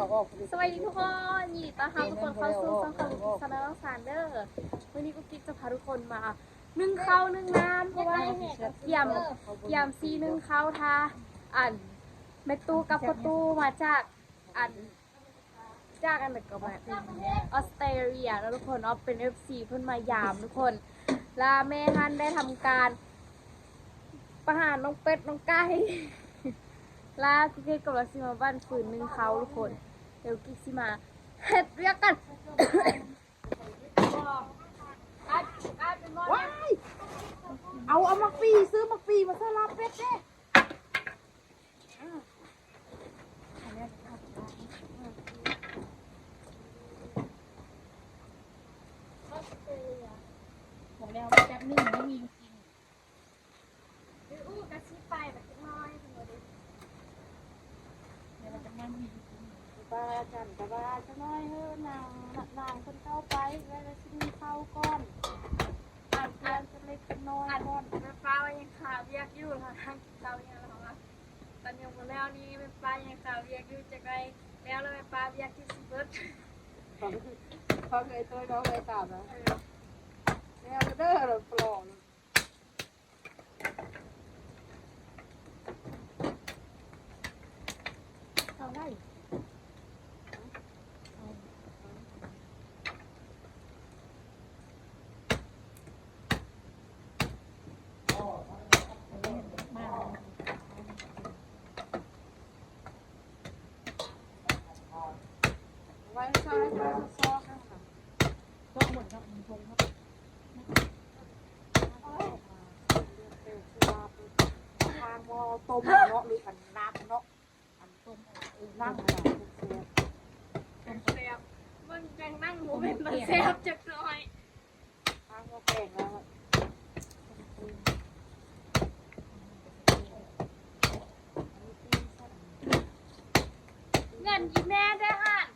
ສະບາຍດີທຸກຄົນ ຍິນດີຕ້ອນຮັບທຸກຄົນເຂົ້າສູ່ຊ່ອງຂອງກຸກກິກຊາແນລສານເດີ. ມື້ນີ້ກຸກກິກຈະພາທຸກຄົນມາໜຶ້ງເຂົ້າໜຶ້ງນ້ຳ ເພາະວ່າກຽມ ກຽມຊິໜຶ້ງເຂົ້າ ຖ້າ ອັນ ແມ່ຕູ້ກັບພໍ່ຕູ້ມາຈາກ ອັນ ຈາກອັນນັ້ນກໍມາ ອອສເຕຣເລັຍເນາະທຸກຄົນເນາະ ເປັນເອັຟຊີເພິ່ນມາຢາມທຸກຄົນ ລະແມ່ຫັ້ນໄດ້ທຳການປະຫານນ້ອງເປັດນ້ອງໄກ່ ລະກຸກກິກກຳລັງຊິມາບັ້ນຟືນໜຶ້ງເຂົ້າທຸກຄົນ. ດຽວກິກຊິມາເຮັດວຽກກັນ. ວ້າຍ ເອົາ ເອົາໝາກຟີ່ ຊື້ໝາກຟີ່ມາໃສ່ລາບເປັດເດ້. ບອກແລ້ວວ່າແປັບໜຶ່ງບໍ່ມີຢູ່ຈິງ. ອື ກະຊິໄປບັດຈັກໜ້ອຍ ເພິ່ນວ່າເດ້. ແລ້ວບັດຈັກໜ້ອຍມີຢູ່ຈິງ. ບາຈັນກະວ່າຈັກໜ້ອຍເຮີ ນາງ ນາງເພິ່ນເຂົ້າໄປ ແລ້ວຊິກິນເຂົ້າກ່ອນ ອາບນ້ຳຈັກເລັກຈັກນ້ອຍກ່ອນ. ແມ່ປ້າວ່າຍັງຄາວຽກຢູ່ ລະນັ່ງກິນເຂົ້າຢູ່ຫັ້ນລະວ່າ ຕອນຍັງບໍ່ແລ້ວນີ້ແມ່ປ້າຍັງຄາວຽກຢູ່ ຈັກໜ້ອຍແລ້ວ ລະແມ່ປ້າວຽກຄືຊິເບິດ. ຟັງເອື້ອຍໂຕ້ຍເວົ້າເອື້ອຍຕາມນະ. ເອີ ແລ້ວເດີ ລະປອງ. ເຂົ້າໄດ້ ໄວ້ໃສ່ ໃສ່ຊອກໆ ນະຄະ. ທາງໝໍ້ຕົ້ມເນາະ ຫຼືອັນນ້ຳເນາະ ອັນຕົ້ມ ເອີ ນ້ຳ ແຊບ ເບິ່ງຈັ່ງນັ່ງບໍ່ເປັນຕາແຊບຈັກໜ້ອຍ. ທາງໝໍ້ແກງແລ້ວ ເງິນອີແມ່ເດີຫັ້ນ.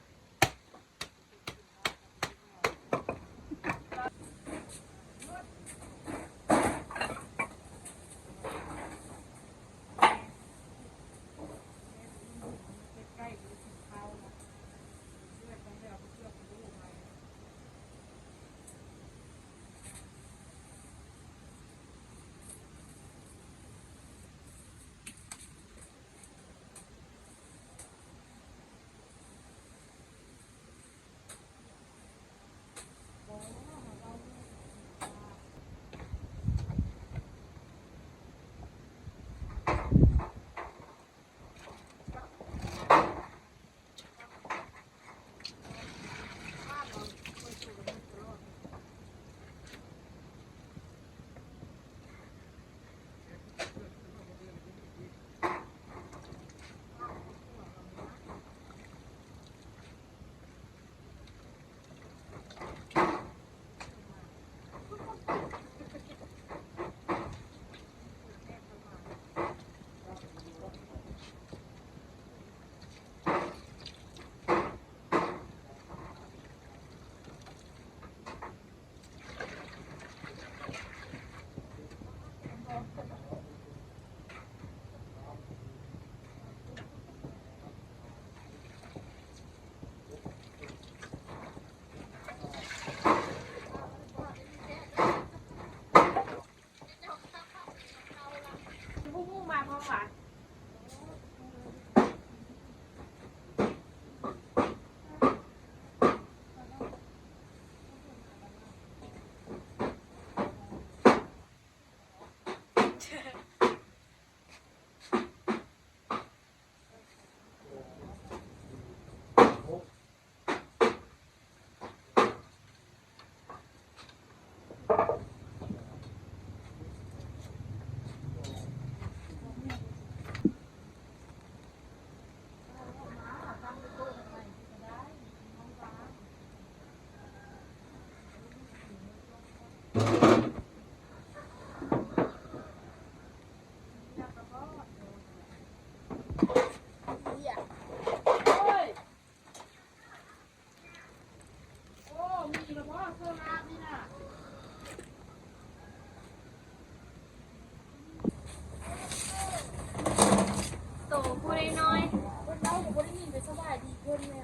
ໂຕຜູ້ນ້ອຍໆ ເພິ່ນເວົ້າກໍບໍ່ໄດ້ຍິນ ໄປສະບາຍດີເພິ່ນແລ້ວ.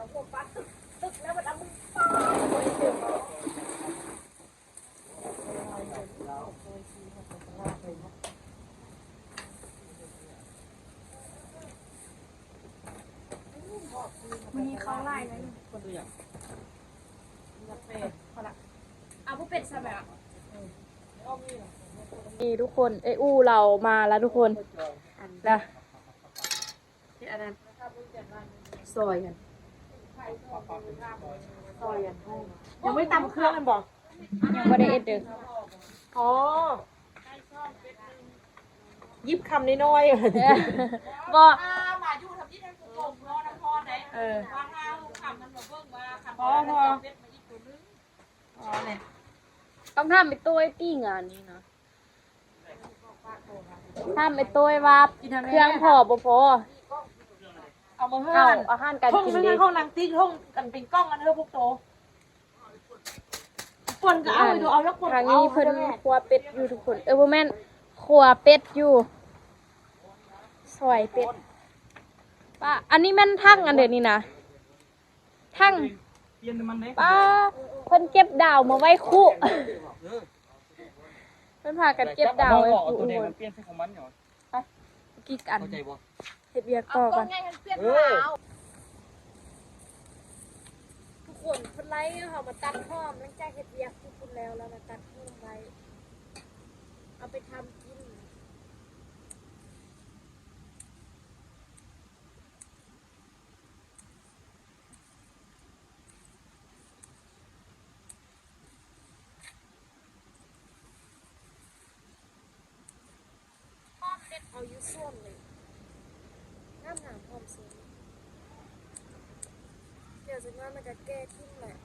ອົາຫົວປາຕຶກໆ ແລ້ວມັນເອົາມືປາດ. ມື້ນີ້ເຂົ້າຫຼາຍນະ ເອີ ພໍລະ ເອົາບໍ່ເປັນຊະແບບ ນີ້ທຸກຄົນ ເອີຍ ອູ່ລາວມາລະທຸກຄົນ ລະ ເຮັດອັນນັ້ນ ຊອຍກັນ ຊອຍກັນ ຍັງບໍ່ໄດ້ຕຳເຄື່ອງແມ່ນບໍ່? ຍັງບໍ່ໄດ້ເຮັດເດີ ອໍ ຫຍິບຄຳນ້ອຍໆ ເອີ ບໍ່ ເອີ ພໍ ພໍ ພໍແຫຼະ ຕ້ອງຖາມໄອ້ໂຕ້ຍຕິງານນີ້ນະ ຖາມໄອ້ໂຕ້ຍວ່າເຄື່ອງພໍບໍ່ພໍ ເອົາມາເຮືອນ ເອົາອາຫານການກິນເດ້ ເຮົານັ່ງຕິງ ເຮົາກັນເປັນກ້ອງກັນເຮີພວກໂຕ. ຄົນກໍເອົາ ເອົາ ເອົາ ຄົນ ທາງນີ້ເພິ່ນຂົ້ວເປັດຢູ່ທຸກຄົນ ເອີ ບໍ່ແມ່ນ ຂົ້ວເປັດຢູ່ ຊອຍເປັດ ປ້າ ອັນນີ້ແມ່ນຖັງອັນໃດນີ້ນະ ຖັງ ປ້າ ເພິ່ນເກັບດາວມາໄວ້ຄຸ ເອີ ເພິ່ນພາກັນເກັບດາວໄວ້ຄຸ ໄປ ກິກອັນ ເຂົ້າໃຈບໍ່? ເຮັດວຽກຕໍ່ກ່ອນ ເອົາກ້ອງໃຫຍ່ຫັ້ນປ່ຽນ ເອີ ຂາວ ທຸກຄົນ ເພິ່ນໄລ່ເຮົາມາຕັດຫອມ ຫຼັງຈາກເຮັດວຽກຢູ່ພຸ້ນແລ້ວ ແລ້ວມາຕັດຫອມໄວ້ ເອົາໄປທຳກິນ. ຫອມເດັດເອົາຢູ່ສວນເລີຍ ງາມໆ ຫອມສວນ ດຽວຈັກໜ້ອຍມັນກະແກ່ຖິ້ມແຫຼະ.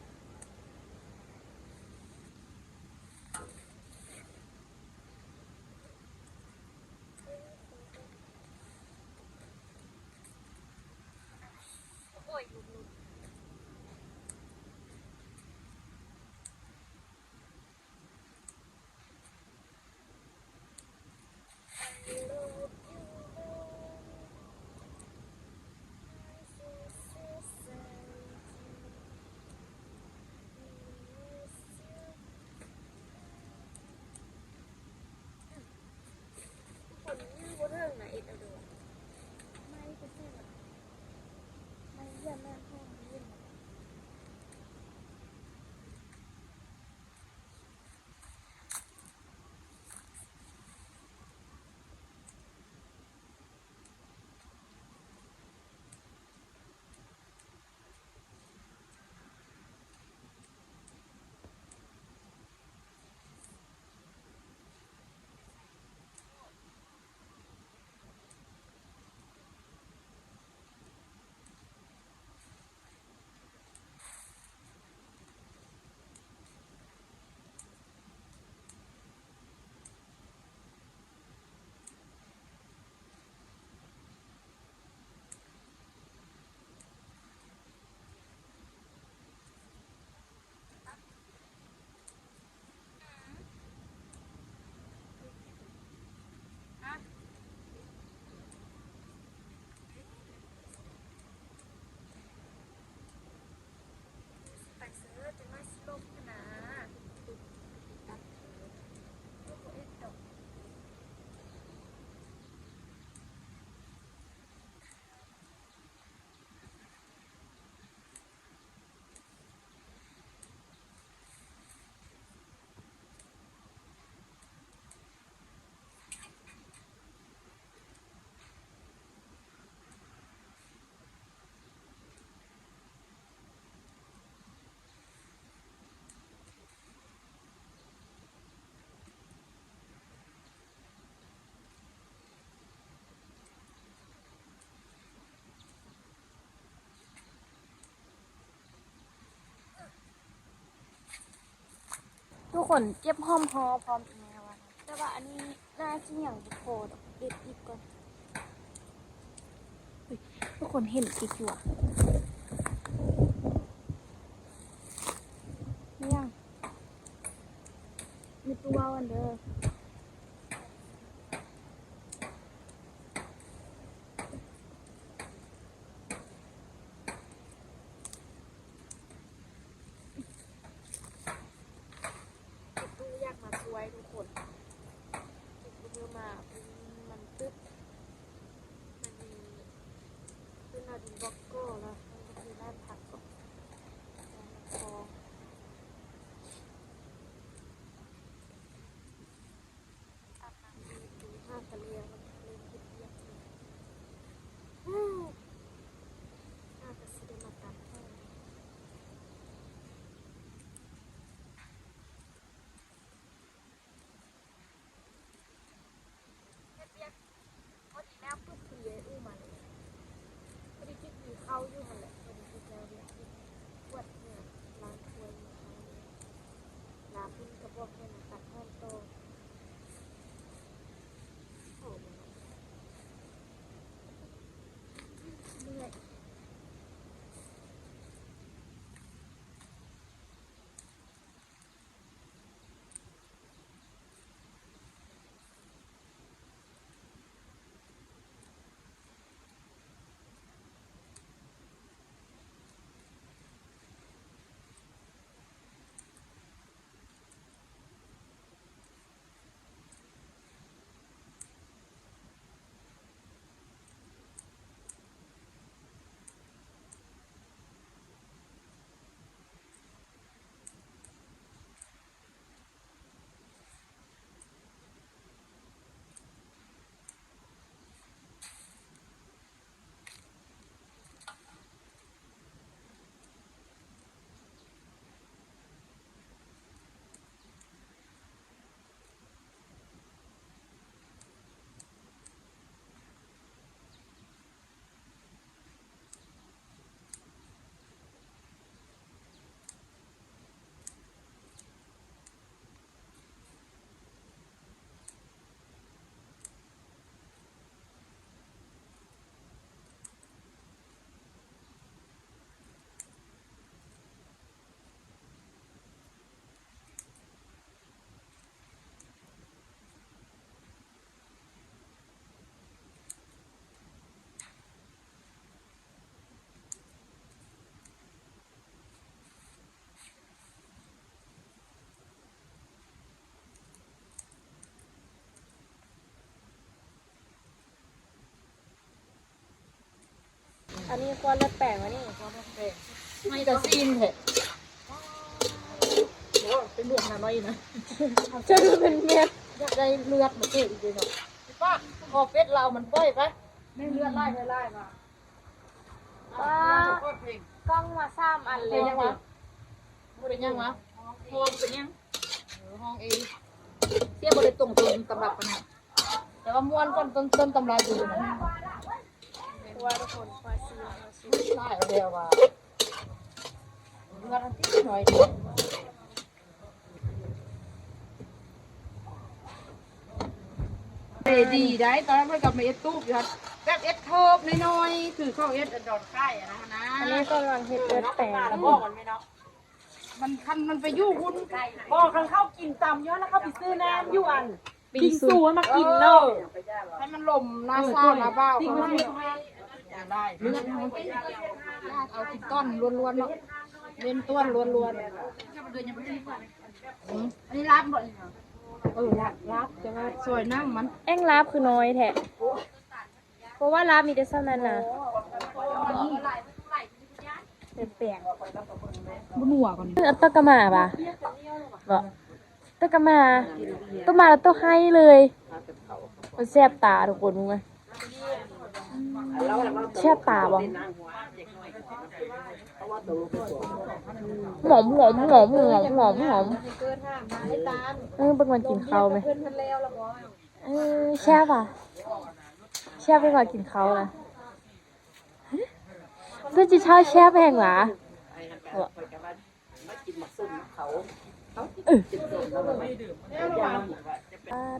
ທຸກຄົນເກັບຫອມຫໍ່ພ້ອມອີ່ແມ່ວ່າ ແຕ່ວ່າອັນນີ້ໜ້າຊິຍັງບໍ່ພໍດອກ ເກັບອີກກ່ອນ. ເຮີ້ຍ ທຸກຄົນເຫັນອີກຢູ່ຫວາ? ມີຫຍັງ? ມີຕູ້ເວົ້າກັນເດີ. ເກັບຕູ້ຢາກມາຊ່ວຍທຸກຄົນ ເກັບຕູ້ມາ ມັນຕຶບ ມັນມີ ເປັນລາວດິນບລັອກກໍລະ ມັນກໍຄືຮ້ານຜັກກໍ ແລ້ວມັນຄອງ ອາບນ້ຳຢູ່ ຫາກະແລ້ວ ເລີ່ມເຮັດວຽກຢູ່ ຫາກະຊິໄດ້ມາຕັດຫອມ. ເຮັດວຽກພໍດີແລ້ວປຶບ ພໍດີອ້າຍອູ້ມາເລີຍ ພໍດີກິນເຂົ້າຢູ່ຫັ້ນແຫຼະ ພໍດີເຮັດແລ້ວວຽກ ກວດເຮືອນ ລ້າງຖ້ວຍ ກິນເຂົ້າ ລາບພຸ້ນກະບອກແມ່ນຕັດຫອມຕໍ່ ໂອ້ ເມື່ອຍ. ອັນນີ້ຂົ້ວເລືອດແປງ ອັນນີ້ຂົ້ວເລືອດແປງ ໄມ້ກະຊີ້ນແທ້ ໂອ້ ເປັນບວກໜ້ອຍນະ ເຈົ້າເປັນແມັດ ຢາກໄດ້ເລືອດມາເກີດອີກເດເນາະ ປ້າ ຂໍເຟດລາວມັນປ່ອຍໄປ ແມ່ນເລືອດຫຼາຍ ຫຼາຍວ່າ ປ້າ ກ້ອງມາສາມອັນເລີຍ ບໍ່ໄດ້ຫຍັງຫວາ? ບໍ່ໄດ້ຫຍັງຫວາ? ຫ້ອງເປັນຫຍັງ? ເອີ ຫ້ອງເອ ສຽງບໍ່ໄດ້ຕົງຕົ້ນຕຳລັບປານນັ້ນ ແຕ່ວ່າມ່ວນກ່ອນຕົ້ນ ຕົ້ນຕຳລັບຢູ່ນະ ເພາະວ່າທຸກຄົນ ວ່າຊິ ວ່າຊິ ຫຼາຍແລ້ວວ່າ ເລືອດມັນຕິດໜ້ອຍ. ເອີ ດີໄດ໋ ຕອນນັ້ນເພິ່ນກໍມາເຮັດຕູບຢູ່ຫັ້ນ ແບບເຮັດເທີບນ້ອຍໆ ຄືເຂົາເຮັດອັນດອນຄ້າຍຫັ້ນນະ ອັນນີ້ກຳລັງເຮັດເລືອດແປງ ມັນ ຄັນມັນໄປຢູ່ພຸ້ນ ບໍ່ ຄັນເຂົາກິນຕຳຢູ່ຫັ້ນ ແລ້ວເຂົາໄປຊື້ນ້ຳຢູ່ອັນ ບິງຊູ ບິງຊູມາກິນເນາະ ເອີ ໃຫ້ມັນລົມໜ້າຊ້າງໜ້າບ່າວ ເອີ ເຂົາເນາະ ເລືອດມັນ ເອົາກິນຕ້ອນລ້ວນໆເນາະ ເນັ້ນຕ້ອນລ້ວນໆ. ອັນນີ້ລາບບໍ່? ເອີ ລາບ ລາບ ແຕ່ວ່າຊອຍໜັງມັນ ແອ່ງລາບຄືນ້ອຍແທ້. ເພາະວ່າລາບມີແຕ່ສ່ຳນັ້ນນະ ແປງໆ ບໍ່ນົວກ່ອນ ເອີ ຕະກະມາຫວາ? ບໍ່ ຕະກະມາ ໂຕມາແລ້ວໂຕໄຫ້ເລີຍ ມັນແສບຕາທຸກຄົນເອີຍ. ແຊບຕາບໍ່? ຫອມໆ ເອີ ເບິ່ງມັນກິນເຂົ້າແມ ເອີ ແຊບຫວາ? ແຊບແຮງຫວາ ກິນເຂົ້ານະ ຄືຊິເຊົາແຊບແຮງຫວາ? ມາກິນໝາກສົ້ມນຳເຂົາ ອ່າ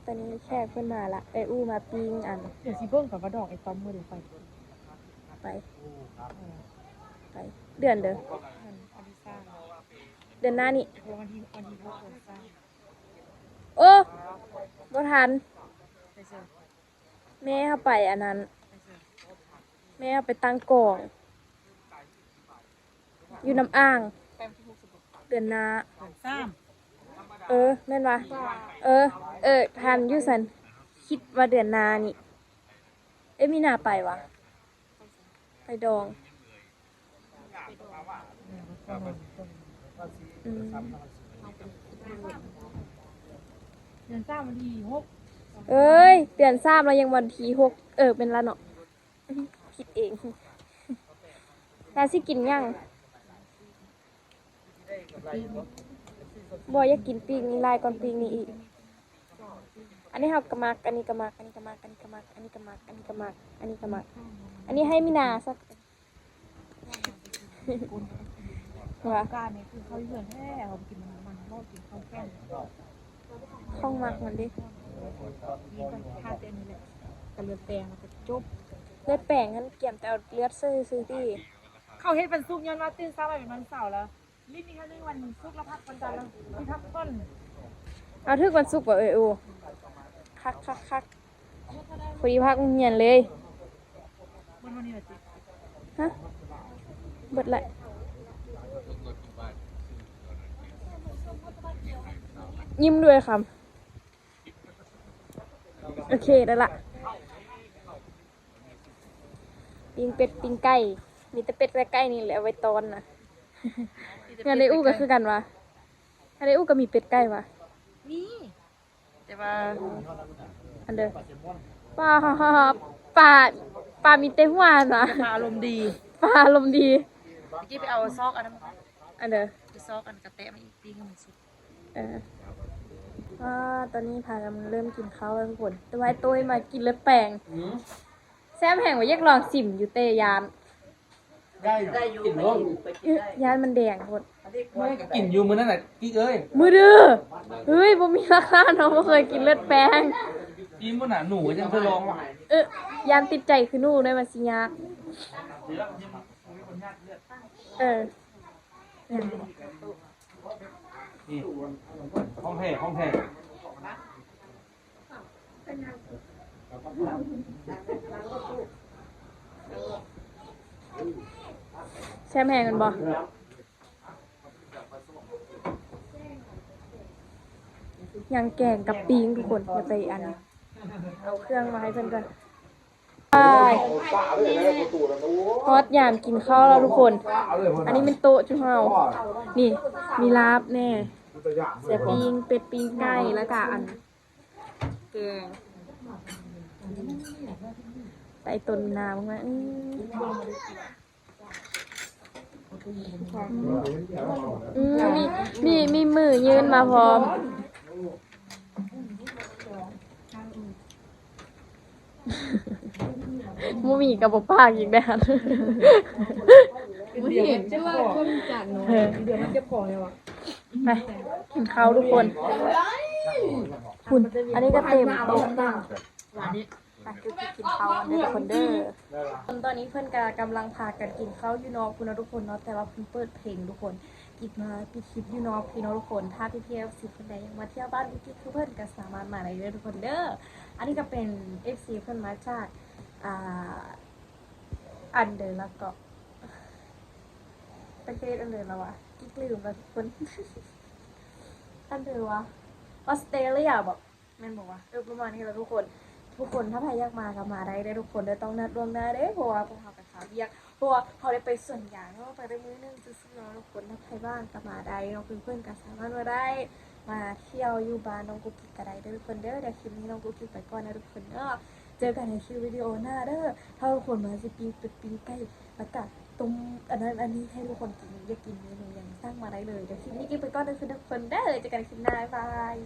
ຕອນນີ້ແຂກເພິ່ນມາລະ ເອື້ອຍອູ່ມາປີ້ງອັນ ດຽວຊິເບິ່ງກ່ອນວ່າດອກໄອ້ຕ້ອມມື້ໃດໄປ ໄປ ໄປ ເດືອນເດີ ເດືອນໜ້ານີ້ ໂອ້ ບໍ່ທັນ ແມ່ເຮົາໄປອັນນັ້ນ ແມ່ເຮົາໄປຕັ້ງກອງ ຢູ່ນ້ຳອ່າງ ເດືອນໜ້າ ເອີ ແມ່ນຫວາ ເອີ ເອີ ທັນຢູ່ຊັ້ນ ຄິດວ່າເດືອນໜ້ານີ້ ເອີ ມີໜ້າໄປຫວາ ໄປດອງ ອືມ ເດືອນສາມວັນທີຫົກ ເອີຍ ເດືອນສາມແລ້ວ ຍັງວັນທີຫົກ ເອີ ແມ່ນລະເນາະ ຄິດເອງ ລາວຊິກິນຫຍັງ? ບໍ່ ຢາກກິນປີ້ງນີ້ຫຼາຍກ່ອນປີ້ງນີ້ອີກ ອັນນີ້ເຮົາກະມັກ ອັນນີ້ກະມັກ ອັນນີ້ກະມັກ ອັນນີ້ກະມັກ ອັນນີ້ກະມັກ ອັນນີ້ກະມັກ ອັນນີ້ກະມັກ ອັນນີ້ໃຫ້ມີນາຊະ ວ່າ ການນີ້ຄືເຂົ້າເຮືອນແທ້ ເຮົາກິນມັນ ເຮົາກິນເຂົ້າແກງ ຂອງມັກມັນເດ້ ມີແຕ່ ຖ້າແຕ່ນີ້ແຫຼະ ກະເລືອດແປງແລ້ວກະຈົບ ເລືອດແປງຫັ້ນກຽມແຕ່ເອົາເລືອດຊື່ໆຕິ ເຂົາເຮັດວັນສຸກຍ້ອນວ່າຕື່ນເຊົ້າມາເປັນວັນເສົາແລ້ວ ຫຼິ້ນອີກເທື່ອໜຶ່ງວັນສຸກແລ້ວພັກວັນຈັນແລ້ວຊິພັກຜ່ອນ ເອົາ ຖືກວັນສຸກບໍ່ເອີຍ? ໂອ້ ຄັກໆໆ ພໍດີພັກໂຮງຮຽນເລີຍ ເບິດມື້ນີ້ລະຕິ ຮະ ເບິດແຫຼະ ຍິ້ມດ້ວຍຄຳ ໂອເຄ ໄດ້ລະ ປີ້ງເປັດ ປີ້ງໄກ່ ມີແຕ່ເປັດແຕ່ໄກ່ນີ້ແຫຼະເອົາໄວ້ຕ້ອນນະ ເຮືອນໄອ້ອູ່ກະຄືກັນຫວາ? ເຮືອນໄອ້ອູ່ກະມີເປັດໄກ່ຫວາ? ມີ ແຕ່ວ່າ ອັນເດີ ປາ ປາ ປາມີແຕ່ຫົວຫັ້ນຫວາ? ປາອາລົມດີ ປາອາລົມດີ ເມື່ອກີ້ໄປເອົາຊອກອັນນັ້ນມາ ອັນເດີ ໄປຊອກອັນກະແຕະມາອີກ ປີ້ງໃຫ້ມັນສຸກ ເອີ ອາ ຕອນນີ້ພາກັນເລີ່ມກິນເຂົ້າແລ້ວທຸກຄົນ ແຕ່ວ່າໄອ້ໂຕ້ຍມາກິນເລືອດແປງ ອືມ ແຊມແຮງວ່າ ຢາກລອງຊິມຢູ່ ແຕ່ຢ້ານ ໄດ້ຢູ່ ກິນໂລດ ຢ້ານມັນແດງໂພດ ເມື່ອຍກະກິນຢູ່ມື້ນັ້ນແຫຼະ ກິກເອີຍ ມື້ດື້ ເຮີ້ຍ ບໍ່ມີຫຼັກຖານ ເຮົາບໍ່ເຄີຍກິນເລືອດແປງ ອີ່ມື້ໜ້າໜູກະຍັງເຄີຍລອງ ເອີ ຢ້ານຕິດໃຈຄືໜູໄດ້ ມັນຊິຍາກ ເອີ ນີ້ ຂອງແທ້ ຂອງແທ້ ແຊມແຮງແມ່ນບໍ່? ຍ່າງແກງກັບປີ້ງທຸກຄົນ ດຽວໄປອັນ ເອົາເຄື່ອງມາໃຫ້ເພິ່ນກ່ອນ ໄປ ຮອດຍາມກິນເຂົ້າແລ້ວທຸກຄົນ ອັນນີ້ແມ່ນໂຕະຈຸເຮົາ ນີ້ ມີລາບແນ່ ເສືອປີ້ງ ເປັດປີ້ງໄກ່ ແລ້ວກະອັນ ແກງ ໄປຕົ້ນນ້ຳມາ ອືມ ອືມ ມີ ມີ ມີມືຍື່ນມາພ້ອມ ບໍ່ມີກະບໍ່ປາກອີກແດ່ຫັ້ນ ບໍ່ເຫັນ ຈະວ່າຄົນຈັກເນາະ ເອີ ເດີມັນເຈັບຄໍແລ້ວອະ ໄປ ກິນເຂົ້າທຸກຄົນ ພຸ້ນ ອັນນີ້ກະເຕັມໂຕະ ໄປ ກິນເຂົ້າກັນເດີທຸກຄົນເດີ ຕອນນີ້ເພິ່ນກະກຳລັງພາກັນກິນເຂົ້າຢູ່ນອກພຸ້ນເນາະທຸກຄົນເນາະ ແຕ່ວ່າເພິ່ນເປີດເພງທຸກຄົນ ກິນມາປິດຄລິບຢູ່ນອກພີ້ເນາະທຸກຄົນ ຖ້າພີ່ໆເອັຟຊີຄົນໃດຢາກມາທ່ຽວບ້ານກຸກກິກຄືເພິ່ນກະສາມາດມາໄດ້ເດີທຸກຄົນເດີ ອັນນີ້ກະເປັນເອັຟຊີເພິ່ນມາຈາກ ອ່າ ອັນເດີລະເກາະ ປະເທດອັນເດີລະວະ ກິກລືມລະທຸກຄົນ ອັນເດີວະ ອອສເຕຣເລຍບໍ? ແມ່ນບໍ່ວະ ເອີ ປະມານນີ້ລະທຸກຄົນ ທຸກຄົນ ຖ້າໃຜຢາກມາກະມາໄດ້ເດີທຸກຄົນເດີ ຕ້ອງນັດລ່ວງໜ້າເດີ ເພາະວ່າພວກເຮົາກະຄາວຽກ ເພາະວ່າເຮົາໄດ້ໄປສວນຢາງເນາະ ໄປໄດ້ມື້ໜຶ່ງຊື່ໆເນາະທຸກຄົນ ຖ້າໃຜວ່າງກະມາໄດ້ເນາະ ເພື່ອນກະສາມາດມາໄດ້ ມາທ່ຽວຢູ່ບ້ານນ້ອງກຸກກິກກະໄດ້ເດີທຸກຄົນເດີ ດຽວຄລິບນີ້ນ້ອງກຸກກິກໄປກ່ອນເດີທຸກຄົນເດີ ເຈີກັນໃນຄລິບວິດີໂອໜ້າເດີ ຖ້າທຸກຄົນມາຊິປີ້ງເປັດປີ້ງໄກ່ ລະກະຕົ້ມອັນນັ້ນອັນນີ້ໃຫ້ທຸກຄົນກິນ ຢາກກິນເມນູຫຍັງສັ່ງມາໄດ້ເລີຍ ດຽວຄລິບນີ້ກິກໄປກ່ອນເດີທຸກຄົນເດີ ເຈີກັນຄລິບໜ້າ ບາຍບາຍ.